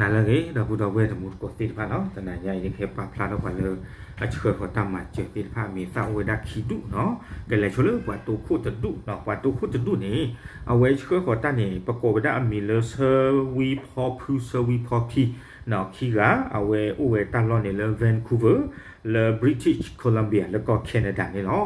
နၤလၢအဂ့ၤ ဒီပုၢ်ဒီဝဲၢ်တံၤသကိးသ့ၣ်တဖၣ်နီၤ, တနၤညါအံၤ ယကဟဲပာ်ဖျါထီၣ်ပှၤလၢ အဆှၢဃီၤတၢ်မၤစၢၤသ့ၣ်တဖၣ် မ့ၢ်သၣ်အိၣ်ဝဲဒၣ်ခံဒူၣ်နီၤ, ကလဲၤဆိလၢပှၤတိခိၣ်တဒူၣ်နီၤ, ပှၤတိခိၣ်တဒူၣ်န့ၣ် အဝဲဆှၢဃီၤတၢ်န့ၣ် ပကိးဝဲဒၣ်အမံၤလၢ ဆၢဝံဖီဖု ဆၢဝံဖီဖံ ခံဂၤ, အဝဲအိၣ်ဝဲတၢ်လီၢ်န့ၣ်လၢ Vancouver လၢ British Columbia လၢကီၢ် Canada န့ၣ်လီၤ.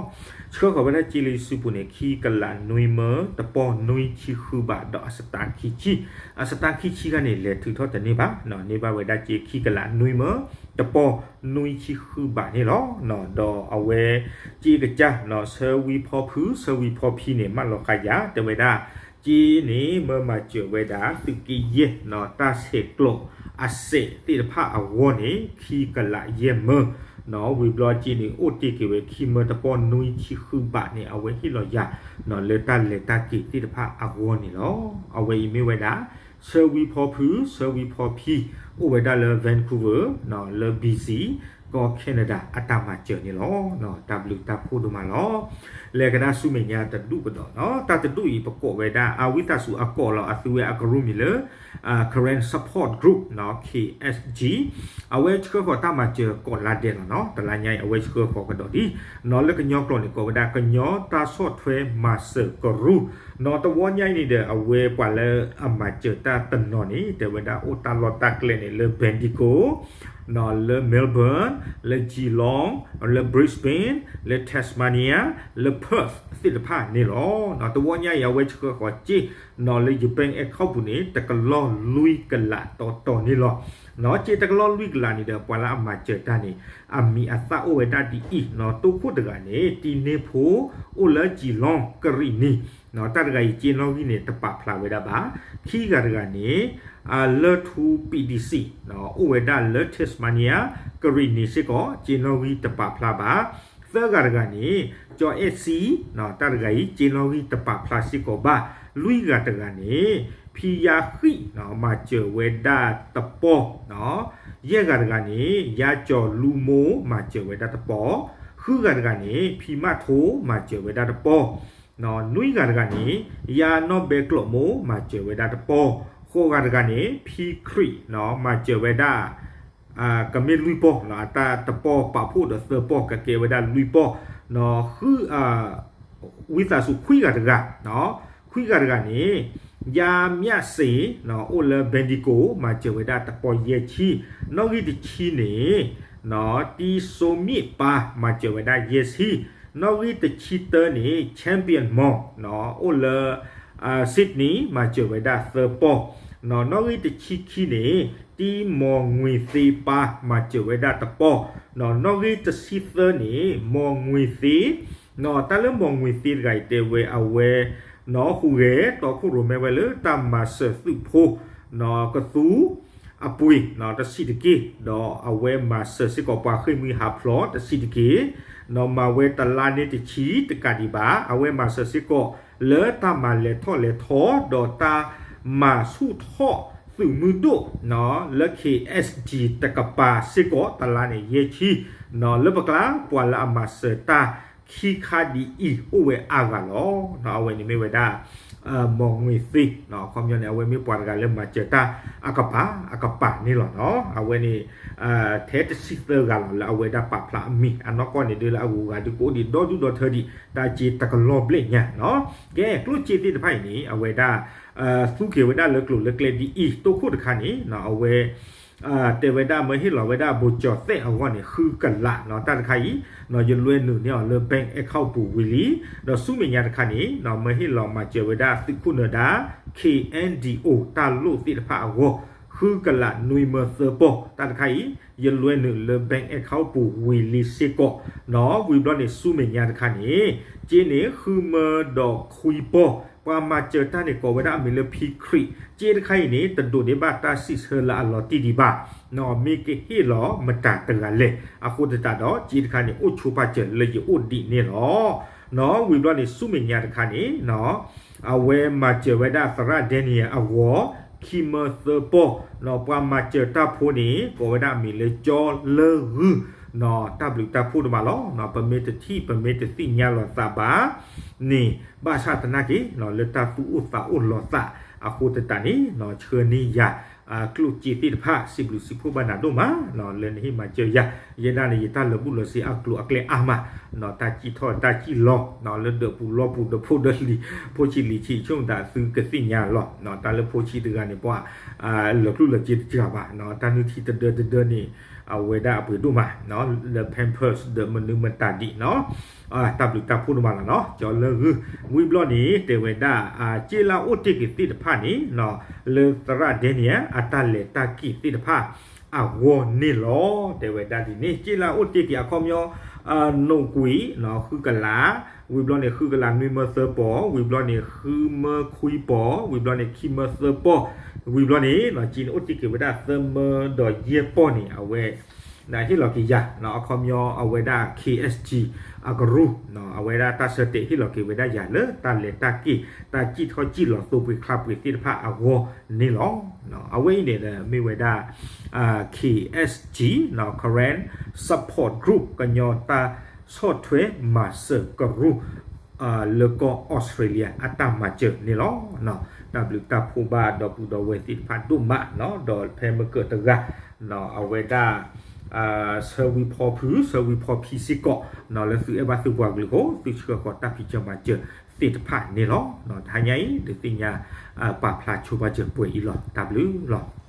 ဆှၢဃီၤဝဲဒၣ်စ့လၢစုပူၤန့ၣ် ခံကလးနွံမၢ တပီၢ်နွံဆံဃုဘး ဒီးအစတါခံဆံ, အစတါခံဆံခါန့ၣ် လဲၤထုးထီၣ်တန့ၢ်ဘၣ်, န့ၢ်ဘၣ်ဝဲဒၣ်စ့ခံကလးနွံမၢ တပီၢ်နွံဆံဃုဘးန့ၣ်လီၤ. ဒီးအဝဲ စ့ကစၢ် ဆၢဝံဖီဖု ဆၢဝံဖီဖံန့ၣ် မၢလီၤဃာ်ယၤ တဲဝဲဒၣ် စ့န့ၣ် မၢမၤစၢၤဝဲဒၣ် သုးက့ယဲၢ် တၢ်ဆဲးကျိးအစဲးသ့ၣ်တဖၣ်အဂီၢ်န့ၣ် ခံကလးယဲၢ်မၢ ဝံၤဘျီစ့န့ၣ် အိၣ်တ့ၢ်က့ၤဝဲခံမၢတပီၢ်နွံဆံဃုဘးန့ၣ် အဝဲဟ့ၣ်လီၤယၤ လၢတၢ်လဲၤတၢ်က့ၤသ့ၣ်တဖၣ်အဂီၢ်န့ၣ်လီၤ. အဝဲအံၤမ့ၢ်ဝဲဒၣ် ဆၢဝံဖီဖု ဆၢဝံဖီဖံ အိၣ်ဝဲဒၣ်လၢ Vancouver လၢ B C ကီၢ် Canada အတၢ်မၤစၢၤန့ၣ်လီၤ. တၢ်ဘျုးတၢ်ဖှိၣ်ဒိၣ်မးလီၤ. လဲၤကဒါဆူမဲာ်ညါတဒူၣ်ကဒီးနီၤ, တၢ်တဒူၣ်အံၤပကိးဝဲဒၣ် အဝံသးစူၤအကိးလီၤအသုဝဲအကရူၢ်မံၤလၢ Karen Support Group K S G အဝဲဆှၢဃီၤတၢ်မၤစၢၤကိးလါဒဲးလီၤနီၤ, တလါညါအံၤ အဝဲဆှၢဃီၤကဒီးလံနီၤ, လၢကညီကျိာ်န့ၣ် ကိးဝဲဒၣ် ကညီတၢ်ဆီၣ်ထွဲမၤစၢၤကရူၢ်နီၤ, တဝီညါအံၤန့ၣ်ဒီး အဝဲပှၤလၢအမၤစၢၤတၢ်တနီၤန့ၣ် တဲဝဲဒၣ်အိၣ်တၢ်လီၢ်တၢ်ကျဲန့ၣ် လၢ Bendigo လၢ Melbourne လၢ Geelong လၢ Brisbane လၢ Tasmania လၢ Perth သ့ၣ်တဖၣ်န့ၣ်လီၤ. တဝီညါအံၤ အဝဲဆှၢဃီၤစ့နီၤ လၢယ bank account ပူၤန့ၣ် တကလီၢ်လွံၢ်ကလးတီတီန့ၣ်လီၤ. စ့တကလီၢ်လွံၢ်ကလးန့ၣ်ဒီး ပှၤလၢအမၤစၢၤတၢ်န့ၣ် အမံၤအသၣ်အိၣ်ဝဲဒၣ်ဒ်အံၤနီၤ, တိခိၣ်တဂၤန့ၣ် တံၤန့ၢ်ဖိ အိၣ်လၢ Geelong ကရံၣ်နံၤနီၤ, တၢ်တဂၤအံၤ စ့နီၣ်ဂံၢ်န့ၣ် တပာ်ဖျါဝဲဒၣ်ဘၣ်. ခံဂၤတဂၤန့ၣ် လၢထူ P D C အိၣ်ဝဲဒၣ်လၢ Tasmania ကရံၣ်နံၤစ့ၢ်ကီး စ့နီၣ်ဂံၢ်တပာ်ဖျါဘၣ်. သၢဂၤတဂၤန့ၣ် ကၠီအဲၣ်စံ တၢ်တဂၤအံၤ စ့နီၣ်ဂံၢ်တပာ်ဖျါစ့ၢ်ကီးဘၣ်. လွံၢ်ဂၤတဂၤန့ၣ် ဖံယါဃံၣ် မၤစၢၤဝဲဒၣ်တပီၢ်, ယဲၢ်ဂၤတဂၤန့ၣ် ယါကၠီၤလူမိ မၤစၢၤဝဲဒၣ်တပီၢ်, ဃုဂၤတဂၤန့ၣ် ဖံမၣ်ထိ မၤစၢၤဝဲဒၣ်တပီၢ်, နွံဂၤတဂၤန့ၣ် ယါနီၢ်ဘဲကျိာ်မိ မၤစၢၤဝဲဒၣ်တပီၢ်, ဃိးဂၤတဂၤန့ၣ် ဖံခရံာ် မၤစၢၤဝဲဒၣ် ကမ့ၢ်လွံၢ်ပီၢ်, အတၢ်တပီၢ်ပာ်ဖှိၣ်ဒီးသၢပီၢ် ကကဲဝဲဒၣ်လွံၢ်ပီၢ်, ဃု ဝံသးစူၤခွံဂၤတဂၤ, ခွံဂၤတဂၤန့ၣ် ယါမၠၣ်စ့ အိၣ်လၢ Bendigo မၤစၢၤဝဲဒၣ်တပီၢ်ယဲၢ်ဆံ, နီၣ်ဂံၢ်တဆံန့ၣ် တံၤစိမ့ၣ်ပၢ် မၤစၢၤဝဲဒၣ်ယဲၢ်ဆံ, နီၣ်ဂံၢ်တဆံတၢန့ၣ် Champion Mall အိၣ်လၢ Sydney မၤစၢၤဝဲဒၣ်သၢပီၢ်, နီၣ်ဂံၢ်တဆံခံန့ၣ် တံၤမိၤငွ့ၤသ့ပၢ် မၤစၢၤဝဲဒၣ်တပီၢ်, နီၣ်ဂံၢ်တဆံသၢန့ၣ် မိၤငွ့ၤသ့, တၢ်လၢမိၤငွ့ၤသ့တဂၤအံၤတဲဝဲအဝဲ နီၣ်ဟူးဂဲၤတီခိၣ်ရိၣ်မဲဝဲလၢတၢ်မၤစၢၤသုးဖိ နီၣ်ကသူ အပှ့ၤ နီၣ်တဆံးတက့ၢ်, ဒီးအဝဲမၤစၢၤစ့ၢ်ကီးပှၤဃ့ၢ်မှံဟးဖျိးတဆံးတက့ၢ်, နီၣ်မၤဝဲတလါန့ၣ်တဆံးတကးဒံးဘၣ်, အဝဲမၤစၢၤစ့ၢ်ကီးလၢတၢ်မၤလဲၤထီၣ်လဲၤထီ ဒီးတၢ်မၤဆူၣ်ထီၣ်သုးမုၢ်ဒိၣ် နီၣ်လၢ K S G တကပၤစ့ၢ်ကီး တလါန့ၣ်ယဲၢ်ဆံး, နီၣ်လၢပကျါ ပှၤလၢအမၤစၢၤတၢ်ခံခါဒ်အံၤ အိၣ်ဝဲအါဂၤလီၤ. အဝဲန့ၣ်မ့ၢ်ဝဲဒၣ် မိၤငွ့ၤသ့, အခီပညီန့ၣ် အဝဲမ့ၢ်ပှၤတဂၤလၢမၤစၢၤတၢ်အကပၤအကပၤန့ၣ်လီၤနီၣ်. အဝဲန့ၣ် ထဲတဆံသၢဂၤလီၤ လၢအဝဲဒၣ်ပာ်ဖျါအမံၤ အနီၢ်ကီၢ်န့ၣ်ဒ်လၢအဂုၤအဂၤဒုးကအိၣ်ဒံးဒီဒူၣ်ဒီထၢဒံး တၢ်စ့တကလီၢ်ဘျဲၣ်ညါနီၣ်. ကဲ ကျိၣ်စ့သ့ၣ်တဖၣ်အံၤန့ၣ် အဝဲဒၣ် သူက့ၤဝဲဒၣ်လၢကျိၤလၢကျဲဒ်အံၤ တိခိၣ်တခါန့ၣ် အဝဲ တဲဝဲဒၣ်မၢဟ့ၣ်လီၤဝဲဒၣ်ဘိၣ်ကၠီၤသဲးအဂီၢ်န့ၣ် ဃုကလးနီၣ်. တၢ်တခါအံၤ ယလွဲနုာ်န့ၢ်အီၤလၢ bank account ပူၤဝံၤလံ, ဒီးဆူမဲာ်ညါတခါန့ၣ် မၢဟ့ၣ်လီၤမၤစၢၤဝဲဒၣ်သုးခိၣ်နၢၤဒါ K N D O တၢ်လိၣ်သ့ၣ်တဖၣ်အဂီၢ် ဃုကလးနွံမၢသၢပီၢ်. တၢ်တခါအံၤ ယလွဲနုာ်လၢ bank account ပူၤဝံၤလံစ့ၢ်ကီးနီၣ်. ဝံၤဘျီန့ၣ် ဆူမဲာ်ညါတခါန့ၣ် စ့န့ၣ် ဃုမၢဒီးခွံပီၢ်, ပှၤမၤစၢၤတၢ်န့ၣ် ကိးဝဲဒၣ်အမံၤလၢ ဖံခရံာ်, စ့တခါအံၤန့ၣ် တဒိးန့ၢ်ဘၣ်တၢ်စံးဆၢလၢအလီၤတံၢ်ဒံးဘၣ်နီၣ်, မ့ၢ်ကဟ့ၣ်လီၤမတၤတဂၤလဲၣ်. အဃိသတးဒီး စ့တခါန့ၣ် အိၣ်ဆိးပာ်စၢၤလၢယအိၣ်ဒံးန့ၣ်လီၤနီၣ်. ဝံၤဘျီန့ၣ် ဆူမဲာ်ညါတခါန့ၣ် အဝဲမၤစၢၤဝဲဒၣ်သရၣ် Daniel အဂီၢ် ခံမၢသၢပီၢ်နီၣ်. ပှၤမၤစၢၤတၢ်ဖိန့ၣ် ကိးဝဲဒၣ်အမံၤလၢကၠီလၢဂုၢ်နီၣ်. တၢ်ဘျုးတၢ်ဖှိၣ်ဒိၣ်မးလီၤနီၣ်. ပမ့ၢ်တထံၣ် ပမ့ၢ်တသ့ၣ်ညါလီၤသးဘၣ်န့ၣ် ဘၣ်ဆၣ်သနာ်က့နီၣ် လၢတၢ်သူၣ်အိၣ်သးအိၣ်လီၤသးအဃိသတးန့ၣ်နီၣ် ဆှၢန့ၢ်ယၤ ကျိၣ်စ့သ့ၣ်တဖၣ် စံးဘျုးစံးဖှိၣ်ဘၣ်နၤဒိၣ်မး လၢနဟ့ၣ်မၤစၢၤယၤ, ယဲဒၣ်န့ၣ် ယတၢ်လၢာ်ဘူၣ်လၢာ်စ့အကျိၤအကျဲအါမး, တၢ်စံၣ်ထီၣ်တၢ်စံၣ်လီၤ လၢဒၢးပူၤလီၢ်ပူၤဒီးဖိဒီးလံၤ, ဖိဆံးလံၤဆံး ဆိကမိၣ်သးသုကသ့ၣ်ညါလီၤ, တၢ်လၢဖိဆံးတဂၤန့ၣ် ပှၤ လၢာ်ကျိၣ်လၢာ်စ့တစှၤဘၣ်, တၢ်နုၢ်ထံတဒၢတဒၢန့ၣ် အဝဲဒၣ်အပှ့ၤဒိၣ်မး လၢ Pampers ဒီးမနုၤမတၤဒံးနီၤ, တၢ်ဘျုးတၢ်ဖှိၣ်ဒိၣ်မးလီၤနီၤ, ကၠီလၢဂုၢ်, ဝံၤဘျီန့ၣ် တဲဝဲဒၣ် စ့လၢအိၣ်တ့ၢ်က့ၤသ့ၣ်တဖၣ်န့ၣ် လၢသရၣ် Daniel အတၢ်လဲၤတၢ်က့ၤသ့ၣ်တဖၣ် အဂီၢ်န့ၣ်လီၤ. တဲဝဲဒၣ်ဒ်န့ၣ် စ့လၢအိၣ်တ့ၢ်က့ၤအခီပညီ နိၣ်ကွံာ် ဃုကလး, ဝံၤဘျီန့ၣ် ဃုကလးနွံမၢသၢပီၢ်, ဝံၤဘျီန့ၣ် ဃုမၢခွံပီၢ်, ဝံၤဘျီန့ၣ် ခံမၢသၢပီၢ်, ဝံၤဘျီန့ၣ် စ့န့ၣ်အိၣ်တ့ၢ်က့ၤဝဲဒၣ်သၢမၢဒီးယဲၢ်ပီၢ်န့ၣ် အဝဲ ဟ့ၣ်လီၤက့ၤယၤ အခီပညီအဝဲဒၣ် KSG အကရူၢ် အဝဲဒၣ်တၢ်ဆၢတဲာ်ဟ့ၣ်လီၤက့ၤဝဲဒၣ်ယၤလၢတၢ်လဲၤတၢ်က့ၤ တၢ်စံၣ်ထီၣ်စံၣ်လီၤသိပှ့ၤချါပှ့ၤသ့ၣ်တဖၣ်အဂီၢ်န့ၣ်လီၤ. အဝဲအံၤန့ၣ်ဒီးမ့ၢ်ဝဲဒၣ် KSG Karen Support Group ကညီတၢ်ဆီၣ်ထွဲမၤစၢၤကရူၢ် လၢကီၢ်အီစထြ့လယါအတၢ်မၤစၢၤန့ၣ်လီၤ. တၢ်ဘျုးတၢ်ဖှိၣ်ဘၣ်ဒီပုၢ်ဒီဝဲၢ်သ့ၣ်တဖၣ်ဒိၣ်မးနီၤ, ဒီးဖဲမုၢ်ကၢၢ်တဂၤ အဝဲဒၣ် ဆၢဝံဖီဖု ဆၢဝံဖီဖံစ့ၢ်ကီး လၢသုအဲၣ်ဘၣ်သုပှၤကလုာ်အဃိ သုဆှၢဃီၤတၢ်ဖံးစၢၤမၤစၢၤသ့ၣ်တဖၣ်န့ၣ်လီၤ. တဟါညါအံၤ ဒုးသ့ၣ်ညါ ပာ်ဖျါဆိပာ်စၢၤပှဲၤအံၤလီၤ. တၢ်ဘျုးလီၤ.